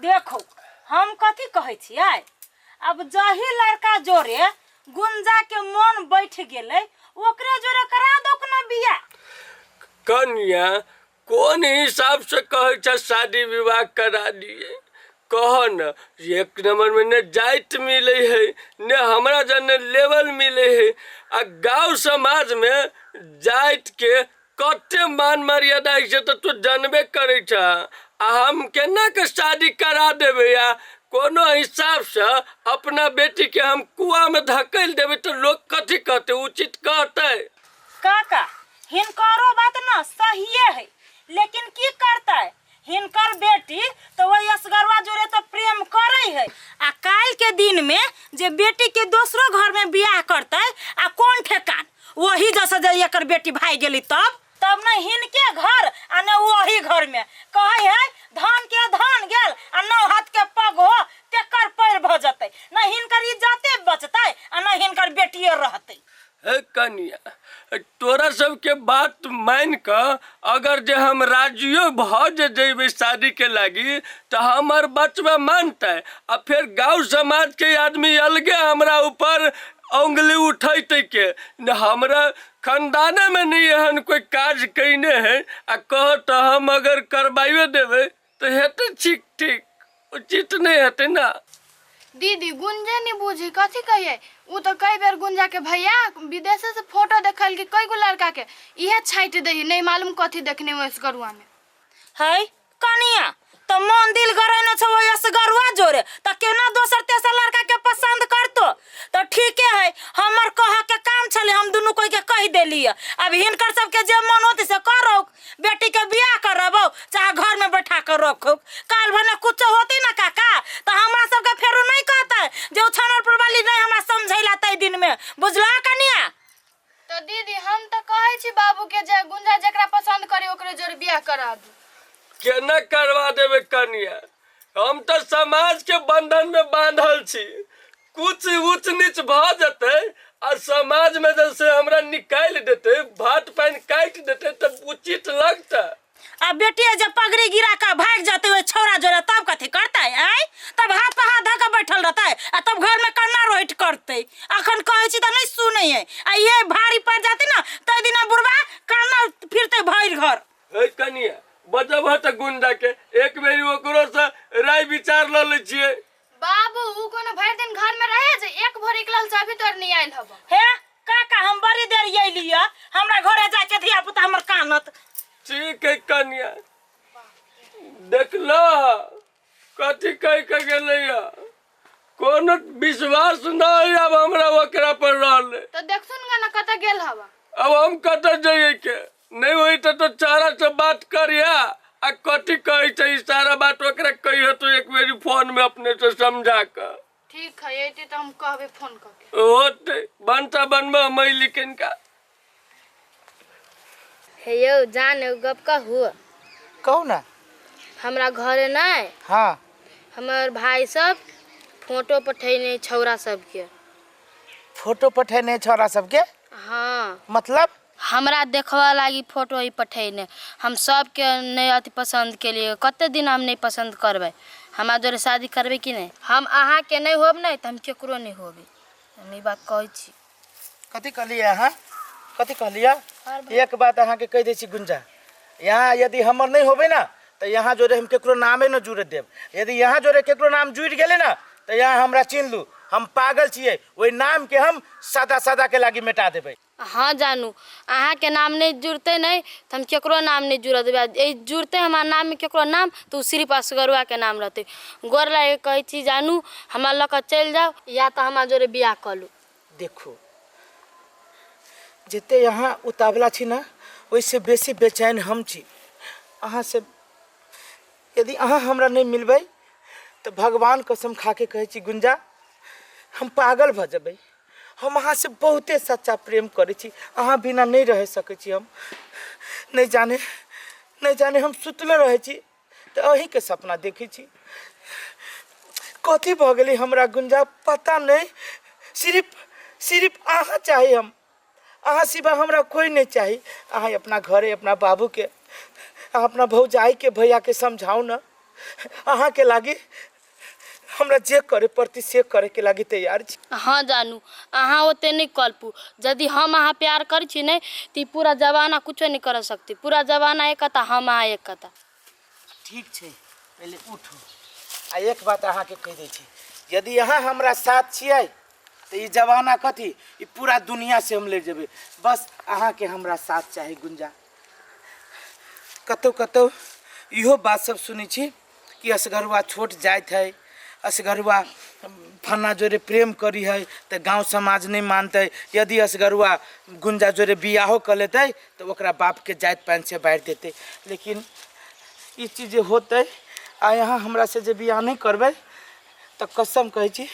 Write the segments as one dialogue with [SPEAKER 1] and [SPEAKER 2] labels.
[SPEAKER 1] देखो, हम कथी कहै छियै, अब जही लड़का जोरे गुंजा के मन बैठ गेलै ओकरे जोरे करा दो ना बियाह।
[SPEAKER 2] कन्या कोन हिसाब से कहै छ शादी विवाह करा दिए? कह न, एक नंबर में ने जाति मिले है ने हमरा जने लेवल मिले है, आ गांव समाज में जाति के कते मान मर्यादा है से तो तू जानबे करे छ। आ हम केना के शादी करा देबे या कोनो हिसाब से अपना बेटी के हम कुआ में धकेल देबे तो लोग कथी कहते, उचित कहते?
[SPEAKER 1] काका हिनकरो बात ना सहिए है, लेकिन की करते, हिनकर बेटी तो वही असगरवा जोरे तो प्रेम करे है, आ काल के दिन में जे बेटी के दोसरो घर में बियाह करते आ कौन ठेकान वही जैसे जे एकर बेटी भाग गेली तब तब न हिनके घर आ न वही घर में कहे है धान के धान गेल आ नौ हाथ के पग हो तेकर पैर भ जतै, न हिनकर इज्जते बचतै आ न हिनकर बेटिए रहतै।
[SPEAKER 2] हे कनिया, तोरा सबके बात मान कऽ अगर जे हम राजियो भऽ जे जेबै शादी के लागी तऽ हमर बचबा मानतै, आ फेर गाँव समाज के आदमी अलगे हमरा ऊपर उंगली उठैतै के ने हमरा खानदाने में नहीं एहन कोई काज कयने है, आ कह तऽ हम अगर करबाइयो देबै तऽ हेतै ठीक ठीक, उचित नहीं हेतै ना।
[SPEAKER 3] दीदी गुंजे नहीं बूझी कथी कहिए, उ तो कई बेर गुंजा के भैया विदेश से फोटो देखल कि कई गो लड़का के इहे छांटि दही, नहीं मालूम कथी देखने में असगरुआ में।
[SPEAKER 1] है कनिया तो मन दिल गरे न छौ ओहि असगरुआ जोरे त केना दोसर तेसर लड़का के पसंद करतो? तो ठीके है, हमर कह के काम छले, हम दुनू कोई के कह देलिए। अब हिनकर सबके जे मन होते से करो, बेटी के बियाह करबो चाहे घर में बैठा कर रखो, काल भने कुछ होते ना काका तो हमरा सबके फेरो नहीं कहते जे उ छनरपुर वाली नहीं हमरा समझैला तै दिन में, बुझला कनिया?
[SPEAKER 3] तो दीदी हम तो कहै छी बाबू के जे गुंजा जेकरा पसंद करे ओकरे जोर बियाह करा दू।
[SPEAKER 2] केना करवा देबे कनिया, हम तो समाज के बंधन में बांधल छी, कुछ ऊंच नीच भ जतै आ समाज में जैसे हमरा निकालि देतै, भात पानि काटि देतै तब उचित लगतै।
[SPEAKER 1] आ बेटी जे पगड़ी गिरा के भाग जतै ओहि छौड़ा जोरे तब कथी करतै? आँय तब हाथ पर हाथ धऽ के बैठल रहतै आ तब घर में कन्ना रोहिट करतै। अखन कहै छी तऽ नहि सुनै है, आ ये भारी पड़ जाते ना तै दिना बुढ़बा कन्ना फिरतै भरि घर।
[SPEAKER 2] हे कनिया बजब तऽ गुंडा के एक बेरी ओकरो से राय विचार लऽ लै छियै।
[SPEAKER 3] बाबू उ कोनो भरि दिन घर में रहे जे एक भोर निकलल से अभी तोर नहीं आयल हब।
[SPEAKER 1] हे काका हम बड़ी देर अयली है, हमरा घरे जाके धिया पुता हमर कानत।
[SPEAKER 2] ठीक है कनिया, देखला कथी कह के गेलै कोनो विश्वास नहीं अब हमरा ओकरा पर रहलै।
[SPEAKER 3] तो देखथुन गा ना कतऽ गेल हवा।
[SPEAKER 2] अब हम कतऽ जइयै के नहीं होई तो चारा से बात करिया आ कथी कहै छै ई सारा बात ओकरा कहियो तो एक बेरी फोन में अपने से समझा के।
[SPEAKER 3] ठीक है अयतै तऽ हम कहबै फोन कऽ के।
[SPEAKER 2] होतै बनता बनबा हम अयली कनिका।
[SPEAKER 3] हे यौ जान एगो गप कहू?
[SPEAKER 4] कहू ना।
[SPEAKER 3] हमरा घरे नहि
[SPEAKER 4] हाँ
[SPEAKER 3] हमर भाई सब फोटो पठेने छौड़ा सबके।
[SPEAKER 4] फोटो पठेने छौड़ा सबके?
[SPEAKER 3] हाँ।
[SPEAKER 4] मतलब?
[SPEAKER 3] हमरा देखबऽ लागी फोटो ही पठेने, हम सबके नहि अथी पसंद केलिए, कते दिन हम नहि पसंद करबै, हमरा जोरे शादी करबै कि नहि? हम अहाँके नहि होब नहि तऽ हम केकरो नहि होबै, हम ई बात कहै छी।
[SPEAKER 4] कथी कहलियै अहाँ? कथी कहलियै? एक बात अहाँके कहि दै छी गुंजा, यहाँ यदि हमर नहि होबै ने तऽ यहाँ जोरे हम केकरो नामे नहि जुड़े देब। यदि यहाँ जोरे केकरो नाम जुड़ि गेलै ने तऽ यहाँ हमरा चिन्ह लू, हम पागल छियै, ओहि नामके हम सदा सदाके लागि मेटा देबै।
[SPEAKER 3] हाँ जानू, अहाँके नाम नहि जुड़तै नहि तऽ हम केकरो नाम नहि जुड़ऽ देबै। आ एहि जुड़तै हमरा नाममे केकरो नाम तऽ ओ सिर्फ असगरुआके नाम रहतै। गोर लागि कऽ कहै छी जानू, हमरा लऽ कऽ चलि जाउ या तऽ हमरा जोरे बियाह कऽ लू।
[SPEAKER 4] देखू, जते अहाँ उतावला छी ने ओहिसँ बेसी बेचैन हम छी अहाँसँ। यदि अहाँ हमरा नहि मिलबै तऽ भगवान कसम खाके कहै छी गुंजा, हम पागल भऽ जेबै। हम अहाँसँ बहुते सच्चा प्रेम करै छी, अहाँ बिना नहि रहि सकै छी हम। नहि जाने हम सुतले रहै छी तऽ अहीँके सपना देखै छी। कथी भऽ गेलै हमरा गुंजा पता नहि, सिर्फ सिर्फ अहाँ चाही हम, अहाँ सिवा हमरा कोइ नहि चाही। अहाँ अपना घरे अपना बाबूके, अहाँ अपना भौजाइके भैयाके समझाउ ने। अहाँ के लागी हमरा जे करे पड़ती से करे के लागी तैयार छी।
[SPEAKER 3] हाँ जानू, अहाँ ओते नहीं कल्पू। यदि हम अहाँ प्यार करै छी ने तो पूरा जमाना कुछो नहीं कर सकती। पूरा जमाना एक कता, हम अहाँ एक कता।
[SPEAKER 4] ठीक छै, पहले उठू। आ एक बात अहाँ के कहि दै छी, यदि अहाँ हमरा साथ छियै तो ई जमाना कथी, ई पूरा दुनिया से हम ले जेबै। बस अहाँ के हमरा साथ चाही गुंजा। कतौ कतौ इहो बात सब सुनै छी कि असगरुआ छोट जाइत है, असगरुआ फन्ना जोरे प्रेम करी है तो गांव समाज नहीं मानते। यदि असगरुआ गुंजा जोरे बियाहो कर लेते तो ओकरा बाप के जात पानि से बाढ़ि देते। लेकिन ई चीज जे होतै आ यहाँ हमरा से जे बियाह नहीं करबै तो कसम कहै छी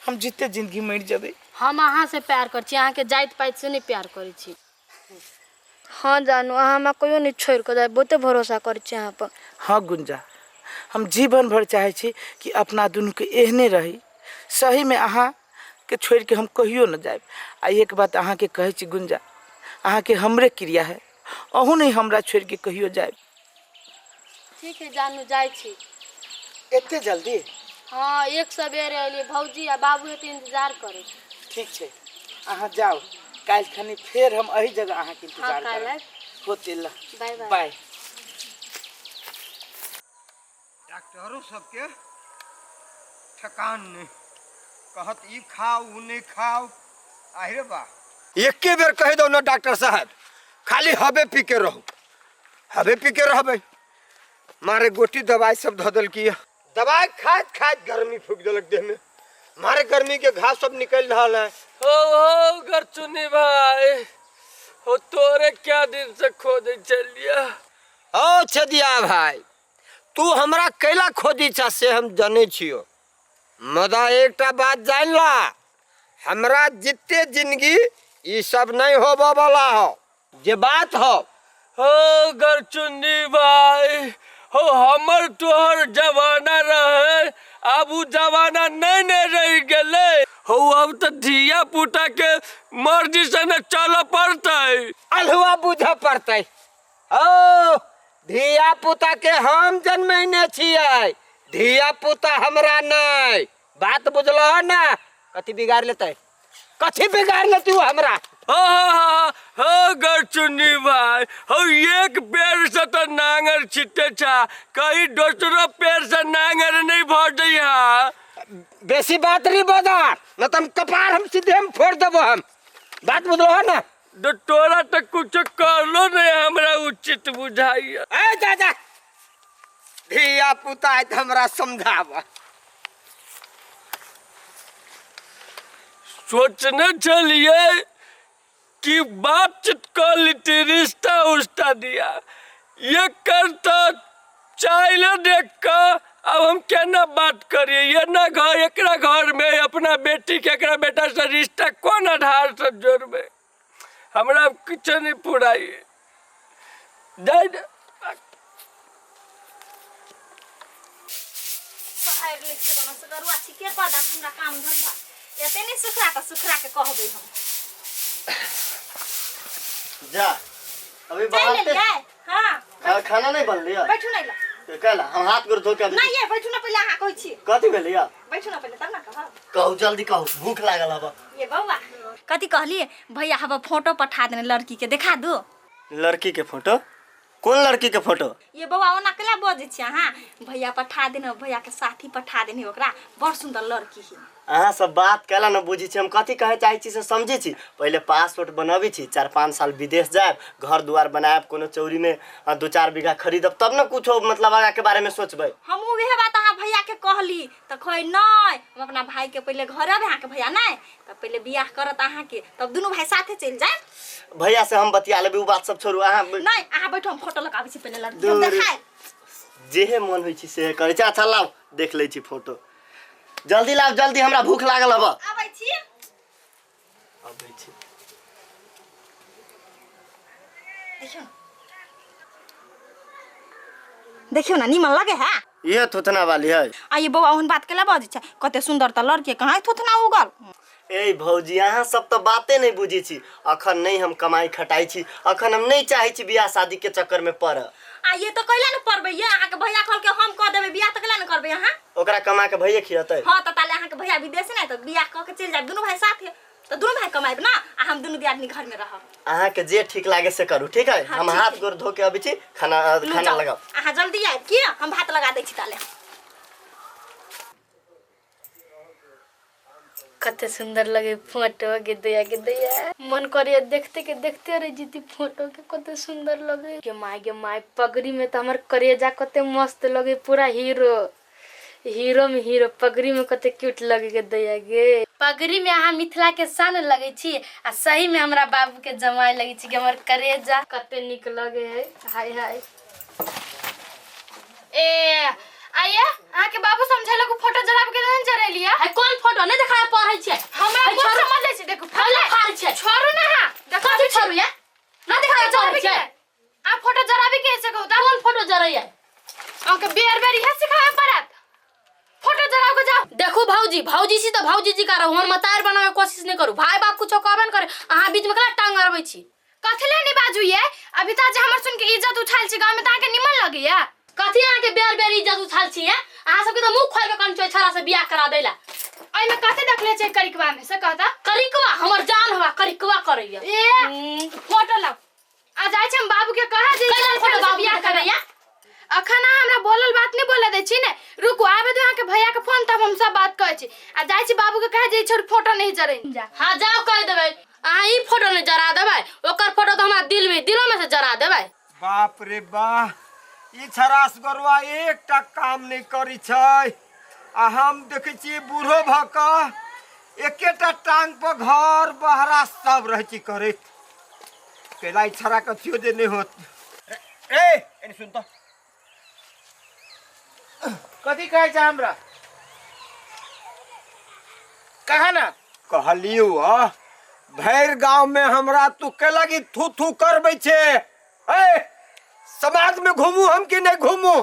[SPEAKER 4] हम जीते जिंदगी मरि जेबै।
[SPEAKER 3] हम अहाँ से प्यार करै छी, अहाँके जाति पाति से नहीं प्यार करै छी। हाँ जानू, अहाँ हमरा कहियो नहीं छोड़ि कऽ जाय, बहुते भरोसा करै छी अहाँ पर।
[SPEAKER 4] हाँ गुंजा, हम जीवन भर चाहै छी कि अपना दुनूके एहने रही। सही में अहाँ के छोड़ि के हम कहियो न जायब। आ एक बात अहाँ के कहै छी गुंजा, अहाँ के हमरे क्रिया है, अहूँ नहीं हमरा छोड़ि के कहियो जायब।
[SPEAKER 3] ठीक है जानू, जाइ छी।
[SPEAKER 4] एते जल्दी?
[SPEAKER 3] हाँ, एक सवेरे अलियै, भौजी आ बाबू एते इंतजार करै।
[SPEAKER 4] ठीक छै, अहाँ जाउ, काल्हि खनी फेर हम एही जगह अहाँके
[SPEAKER 3] हाँ
[SPEAKER 4] इंतजार
[SPEAKER 3] काल्हि
[SPEAKER 4] करब।
[SPEAKER 3] आयब।
[SPEAKER 4] होते ला,
[SPEAKER 3] बाय बाय।
[SPEAKER 4] बाय।
[SPEAKER 5] डॉक्टरों सबके ठकान नहीं, कहत ई खाओ ऊ नहीं खाओ। आहिरे बा, एके बेर कह दो ना डॉक्टर साहब, खाली हबे पी के रहू, हबे पी के रहबे। मारे गोटी दवाई सब धऽ देलकी, दवाई खाइत खाइत गर्मी फूकि देलक देह में, मारे गर्मी के घास सब निकल रहा है।
[SPEAKER 2] हो गरचुनी भाई, हो तोरे क्या दिन से खोजे चलिया।
[SPEAKER 5] ओ छदिया भाई, तू हमरा कैला खोजी छा से हम जानै छियो, मुदा एकटा बात जान ला, हमरा जिते जिंदगी ई सब नहीं होबो वाला हो, जे बात हो।
[SPEAKER 2] हो गरचुन्नी भाई, हो हमर तोहर जमाना रहे, अब उ जमाना नहीं ने रह गेलै। हो अब तो धिया पुता के मर्जी से न चल पड़तै।
[SPEAKER 5] अलहुआ बुझ पड़तै। ओ धिया पुता के हम जन्मैने छियै, धिया पुता हमरा नहीं। बात बुझलो हो ना? कथी बिगाड़ लेतै, कथी बिगाड़ लेती वो हमरा?
[SPEAKER 2] हो हो गरचुन्नी भाई, हो एक पेड़ से तो नांगर छिटे छा, कहीं दोसरो पेड़ से नांगर नहीं भर दैहा।
[SPEAKER 5] बेसी बात नहीं बजा, न तो हम कपार हम सीधे हम फोड़ देबो हम। बात बुझलो हो ना?
[SPEAKER 2] तो तोरा तो कुछ करलो नहीं हमरा उचित बुझाइया।
[SPEAKER 5] ए जा जा, धिया पुता है हमरा समझावा।
[SPEAKER 2] सोचने चलिए कि बातचीत कर लेती, रिश्ता उश्ता दिया, ये कर तो चाइले देख कर अब हम केना बात करिए। ये ना घर एकरा घर में अपना बेटी के एकरा बेटा से रिश्ता कौन आधार से जोड़बे, हमरा कुछ नहीं पुराई।
[SPEAKER 1] काम धंधा एते नहीं सुखरा के सुखरा के कहबै हम।
[SPEAKER 6] जा अभी
[SPEAKER 1] चल
[SPEAKER 6] बाहर।
[SPEAKER 1] हां
[SPEAKER 6] खाना नहीं बन लिया?
[SPEAKER 1] बैठू नहीं ला
[SPEAKER 6] कहला हम हाथ गोर धो के
[SPEAKER 1] नहीं ये बैठू ना पहले। अहाँ कहै छी
[SPEAKER 6] कथी भेल या?
[SPEAKER 1] बैठू ना पहले तब ना कहब।
[SPEAKER 6] कहू जल्दी कहू, भूख लागल हबा।
[SPEAKER 1] ये बौआ कथी कहलिए भैया हबा फोटो पठा देने लड़की के, देखा दो।
[SPEAKER 6] लड़की के फोटो? कौन लड़की के फोटो?
[SPEAKER 1] ये बौआ ओना केला बजै छी अहाँ? भैया पठा देने, भैया के साथी पठा देने, ओकरा बड़ सुंदर लड़की है।
[SPEAKER 6] अहाँ सब बात कैला न बुझी छी, हम कथी कहे चाहै छी से समझै छी। पहिले पासपोर्ट बनबै छी, 4-5 साल विदेश जायब, घर दुआर बनायब, कोनो चौरी में 2-4 बीघा खरीदब, तब न कुछो मतलब आगा के बारे में सोचबै।
[SPEAKER 1] हम उहे बात अहाँ भैया के कहली त कहै नहीं, हम अपना भाई के पहिले घर अबै अहाँ के भैया नहीं तब पहिले बियाह करत अहाँ के, तब दुनू भाई साथे चलि जायब।
[SPEAKER 6] भैया से हम बतिया लेबै, उ बात सब छोड़ू। अहाँ
[SPEAKER 1] नहीं अहाँ बैठो, हम फोटो लगाबै छी पहिले लड़की हम देखाय।
[SPEAKER 6] जेहे मन होइ छी सेहे करै छी। अच्छा लाउ देख लै छी फोटो, जल्दी लाओ जल्दी, हमरा भूख लागल हबा।
[SPEAKER 1] आबै छी
[SPEAKER 6] आबै छी।
[SPEAKER 1] देखियो देखियो ना नीमन लगे है।
[SPEAKER 6] ये थुथना वाली है।
[SPEAKER 1] आ ये बौआ ओहन बात केला बजै छै, कते सुंदर त लड़की कहाँ थुथना उगल।
[SPEAKER 6] ए भौजी, अहाँ सब तऽ बाते नहि बुझै छी। अखन नहि हम कमाई खटाई छी, अखन हम नहि चाहै छी बियाह शादी के चक्कर में पड़ऽ।
[SPEAKER 1] आ ये तऽ कैला ने पड़बै ये? अहाँके भैया कहलकै हम कऽ देबै बियाह, तऽ कैला ने करबै अहाँ?
[SPEAKER 6] ओकरा कमा के भैये खियतै।
[SPEAKER 1] हाँ, तऽ ताले अहाँके भैया विदेश ने तऽ बियाह कऽ के चलि जायब दुनू भाई साथे, तऽ दुनू भाई कमाएब ना, आ हम दुनू दियादनी घर में रहब।
[SPEAKER 6] अहाँके जे ठीक लागे से करू, ठीक है?
[SPEAKER 1] हाँ,
[SPEAKER 6] हम
[SPEAKER 1] ठीक
[SPEAKER 6] हाथ
[SPEAKER 1] है।
[SPEAKER 6] गोर धो के अबै छी, खाना
[SPEAKER 1] लू
[SPEAKER 6] खाना
[SPEAKER 1] जाउ।
[SPEAKER 6] लगाउ।
[SPEAKER 1] अहाँ जल्दी आयब की, हम भात लगा दै छी ताले।
[SPEAKER 3] कते सुंदर लगे फोटो के दैया के दैया, मन करे देखते के देखते रह जीती फोटो के, कते सुंदर लगे के माय के माय। पगड़ी में तो हमर करेजा कते मस्त लगे, पूरा हीरो हीरो में हीरो, पगड़ी में कते क्यूट लगे के दैया गे। पगड़ी में अहाँ मिथिला के शान लगे छी आ सही में हमरा बाबू के जमाई लगे छी के हमर करेजा कते निक लगे है। हाय हाय।
[SPEAKER 7] ए आइए, अहाँ के बाबू समझेलक फोटो जराब के नहीं जरेलिया।
[SPEAKER 3] है कोन फोटो नहीं देखाय पढ़ै छै?
[SPEAKER 7] हमरा
[SPEAKER 3] है
[SPEAKER 7] कोन
[SPEAKER 3] छोड़ू।
[SPEAKER 7] समझ छै? देखू
[SPEAKER 3] फैला फाड़ छै।
[SPEAKER 7] छोड़ू ना। हां देखो
[SPEAKER 3] कथी छोड़ू या? ना देखाय पढ़ै
[SPEAKER 7] जराबे
[SPEAKER 3] छै।
[SPEAKER 7] के आ फोटो जराबे के से कहू त
[SPEAKER 3] कोन फोटो जरैया?
[SPEAKER 7] अहाँ के बेर बेर इहे सिखावे पड़त, फोटो जराव के जाओ।
[SPEAKER 3] देखू भौजी, भौजी छी त भौजी जी का रहू, हमर मतार बनावे के कोशिश नहीं करू। भाई बाप कुछो कहबे न करे, अहाँ बीच में कला टांग अड़बै छी।
[SPEAKER 7] कथी ले नहीं बाजू ये? अभी त जे हमर सुन के इज्जत उछाल छी गांव में त अहाँ के निमन लगैया।
[SPEAKER 3] कथी अहाँ के बेर बेर इज्जत उछाल छी है? अहाँ सबके त मुंह खोल के कन छोरा से बियाह करा देला।
[SPEAKER 7] ओइ में कथी देखले छै करिकवा में से कहता?
[SPEAKER 3] करिकवा हमर जान हवा करिकवा करैया।
[SPEAKER 7] ए फोटो लाओ आ जाय छै हम बाबू के कहा जे
[SPEAKER 3] कैला
[SPEAKER 7] इज्जत
[SPEAKER 3] फोटो
[SPEAKER 7] से
[SPEAKER 3] बाबू
[SPEAKER 7] बियाह
[SPEAKER 3] के
[SPEAKER 7] करैया। अखन अहाँ हमरा बोलल बात नहीं बोले दै छी ने, रुकू आबे दो अहाँ के भैया के फोन तब हम सब बात कहै छी। आ जाय छी बाबू के कहे जे छोड़ फोटो नहीं जरै।
[SPEAKER 3] हां जाओ कह देबै, अहाँ ई फोटो नहीं जरा देबै, ओकर फोटो तो हमरा दिल में दिलो में से जरा देबै।
[SPEAKER 5] बाप रे बा, ई छरास गरुआ एकटा काम नहीं करी छै आ हम देखै छियै बूढ़ो भऽ कऽ एकेटा टांग पर घर बहरा सब रहै छी करैत। कैला ई छड़ा कथियो जे नहीं होत। ए एने सुन त,
[SPEAKER 4] कथी कहै छै हमरा? कहा ना।
[SPEAKER 5] कहलियौ भरि गांव में हमरा तू के लगी थू थू करबै छे। ए समाज में घूमू हम कि नहीं घूमू?